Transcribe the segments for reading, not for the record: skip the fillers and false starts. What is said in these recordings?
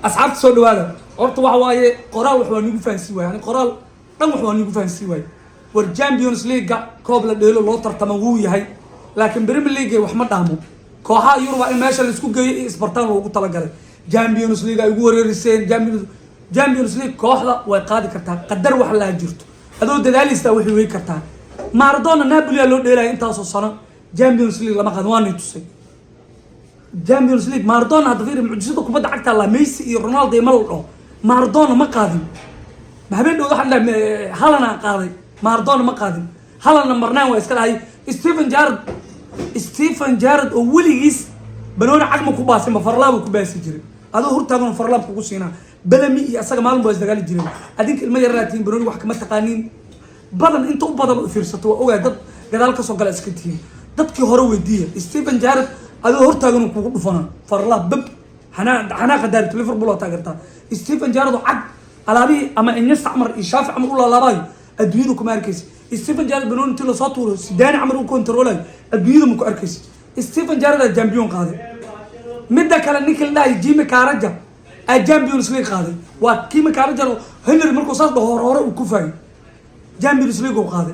Asxaabta, soo dhawaada. Horta waxa waaye, qoraal wax waa nigu fahansii waay, yani qoraal dhan wax waa nigu fahansii waay. War, Champions League koob la dheelo loo tartamo wuu yahay, laakiin Premier League wax ma dhaamo. Kooxaha Yuruba in meesha laisku geeyo iyo isbartaan loogu talagalay. Champions League ay ugu wareeriseen. Champions League kooxda way qaadi kartaa, qadar wax laa jirto, adoo dadaalista waxay wey kartaa. Maradona Napoli aa loo dheelaya intaasoo sano, Champions League lama qaadin, waanay tusay Champions League Maradona. Hadda fiiri, mucjisada kubadda cagta la Messi iyo Ronaldo ma la dhaho, Maradona ma qaadin. Ma habeen dhow waxaan dhahay Haaland aa qaaday, Maradona ma qaadin. Haaland number 9 waa iska dhahay. Steven Gerrard, Steven Gerrard oo weligiis banooni cagma ku baasin, ma farlaab ku baasi jiray? Adoo hortaagan farlaab kugu siinaa. Belami iyo asaga maalin baa isdagaali jireen. Adinka ilmo yaraa tihiin, banooni wax kama taqaaniin badan. Inta u badan u fiirsato waa ogaay, dad gadaal kasoo gala iska tihiin. Dadkii hore weydiiya. Steven Gerrard adoo hortaagan kugu dhufana farlaab bab xanaaqa daarito. Liverpool waa taageertaa. Steven Gerrard oo cag alaabihii ama Iniesta camar iyo Xavi camar u laalaabayo adduunyada kuma arkaysa. Steven Gerrard banooni intii lasoo tuuro Zidane camar u kontroolayo adduunyada ma ku arkaysa. Steven Gerrard aa champion qaaday. Midda kale, ninka la dhahay Jamie Carragher aa Champions League qaaday. Waa Jamie Carragher oo Henry markuu saas dhaho hore hore uu ku faayay, Champions League uu qaaday.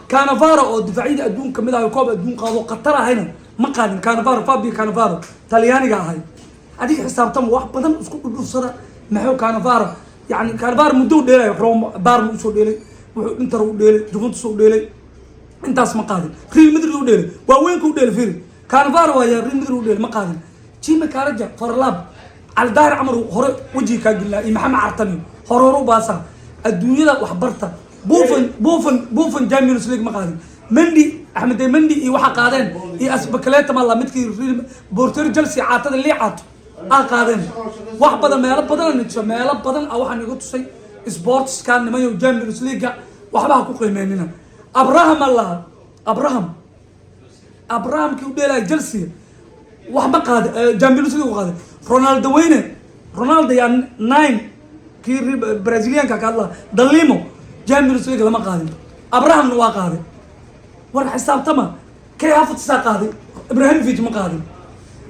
Cannavaro oo difaacyada adduun kamid ah, koob adduun qaado khatar ahayna, ma qaadin. Cannavaro, Fabio Cannavaro, Talyaaniga ahay. Adiga xisaabtama, wax badan isku dhudhufsada. Maxuu Cannavaro, yani Cannavaro muddo u dheelayo, Roma, Parma usoo dheelay, wuxuu Inter u dheelay, Juventus u dheelay, intaas ma qaadin. Real Madrid u dheelay, waaweynka u dheelay. Fiiri, Cannavaro waa Real Madrid u dheelay, ma qaadin. Jamie Carragher farlaab Caldaahir camar hore wejiga kaa gelinaa iyo Maxamed Cartani hore hore u baasaa. Adduunyada waxbarta. Buffon, Buffon, Buffon Champions League ma qaadin. Mendy, Axmed Mendy iyo waxaa qaadeen iyo Azpilicueta ma la midkii Porto, Chelsea, caatada lii caato aa qaadeen. Wax badan, meelo badan nitusa, meelo badan a waxaan iga tusay sportska. Nimayo, Champions League waxba ha ku qiimeynina. Abraham allah, Abraham, Abrahamkii u dheelaya Chelsea wax ma qaaday, Champions League u qaaday. Ronaldo weyne, Ronaldo yaa nine kii Brazilianka ka hadla, Dalimo Champions League lama qaadin, Abrahamna waa qaaday. War, xisaabtama. Kai Havertz aa qaaday, Ibrahimovic ma qaadin.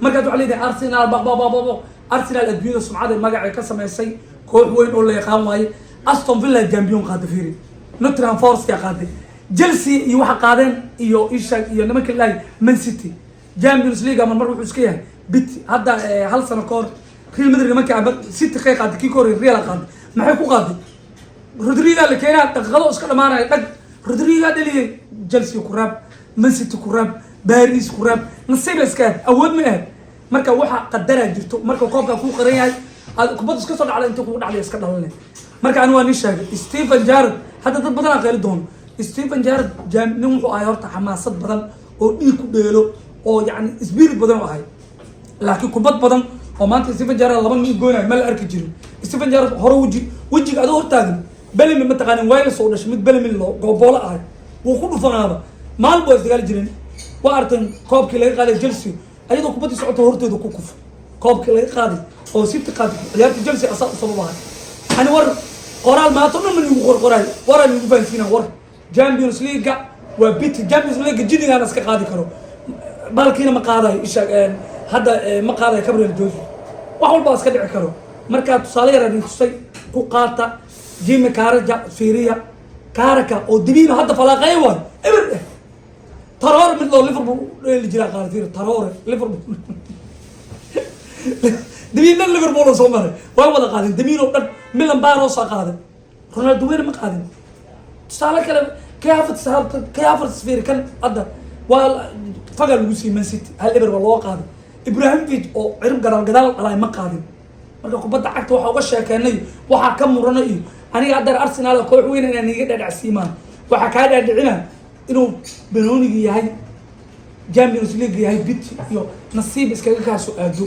Markaad waxaa leedahay Arsenal ba ba ba ba ba. Arsenal adduunyada sumcada magacay ka samaysay, koox weyn oo la yaqaan waaye. Aston Villa champion qaaday, fiiri. Nottingham Forest yaa qaaday. Chelsea iyo waxa qaadeen iyo isha iyo nimanka ilaahay Man City. Champions League ama mar wuxuu iska yahay bit. Hadda hal sano ka hor Real Madrid nimanka ama City kay qaaday, kii ka hor Real qaaday. Maxay ku qaaday? Rodrigo la keenaa, daqiiqado iska dhamaanaya, dhag, Rodrigo dhaliyay. Chelsea ku raab, Man City ku raab, Paris ku raab, nasiib iska ahayd, awood ma ahayd. Marka waxa qadaraa jirto, marka koobka kuu qaran yahay, aad kubadda iska soo dhacda, inta kugu dhacday iska dhalanay. Marka ani waa nin sheegay Steven Gerrard. Hadda dad badan aa qeyli doono. Steven Gerrard nin wuxuu ahay horta xamaasad badan oo dhiig ku dheelo oo yani spirit badan u ahay, laakiin kubad badan oo maanta Steven Gerrard laba nin goynayo ma la arki jirin. Steven Gerrard hore weji wejiga adoo hortaagan Belemi, ma taqaanin, Wales oo dhashay, mid Belemi loo gooboolo ahay, wuu ku dhufanaaba. Maalin baa isdagaali jireen. Waa arteen koobkii laga qaaday Chelsea, ayadoo kubaddii socoto horteeda ku kufo. Koobkii laga qaaday oo City qaaday, ciyaarta Chelsea asaa u sabab ahay. Ani war qoraal maato dhan man igu qorqoraay, waraan igu fahansiina. War, Champions League waa bit. Champions League jinigaan iska qaadi karo, baalkiina ma qaadayo isha hadda ma qaadayo Gabriel Jesus. Wax walba iska dhici karo. Markaa tusaale yar idin tusay, ku qaata. Jamie Carragher fiiriya, Carragher oo dibiino hadda falaaqeey waayo eber eh. Traore mid loo Liverpool u dheeli jiraa qaada. Fiiri Traore, Liverpool damiin dhan Liverpool oo soo maray way wada qaadeen. Damiin oo dhan Milan Barosa qaaday, Ronaldo weyne ma qaadin. Tusaale kale, Kai Havertz, Kai Havertz fiiri, kan hadda waa faga lagu siiyey Man City, 1-0 baa loo qaaday. Ibrahimovic oo cirib gadaal gadaal dhalay ma qaadin. Marka kubadda cagta waxaa uga sheekeynay, waxaa ka murana iyo aniga hadda Arsenal koox weyn inaan iga dhadhacsiimaan, waxaa kaa dhaadhicina inuu banoonigi yahay, Champions League yahay, bit iyo nasiib iskaga kaasoo aado.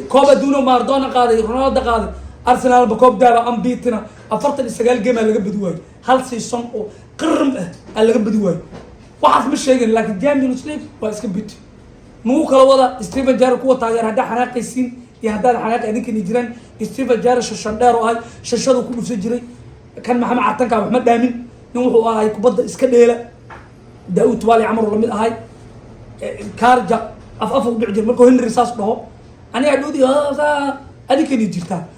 Koob adduuno Maradona qaaday, Ronaldo qaaday, Arsenalba koob daaba unbeaten 49 game aa laga badi waayo, hal season oo qaram ah aa laga badi waayo. Waxaas ma sheegin, laakiin Champions League waa iska bit nagu kala wada. Steven Gerrard kuwa taageer, haddaa xanaaqaysiin iyo haddaad xanaaqi adinkani jiraan, Steven Gerrard shashan dheer oo ahay, shashadu ku dhufsan jiray. Kan Maxamed Cartanka wax ma dhaamin. Nin wuxuu ahay kubadda iska dheela, Daauud Tubaali camar uu lamid ahay. Carragher af af u dhici jiray markuu Henry saas dhaho. Aniga dhudi Adinkani jirtaa.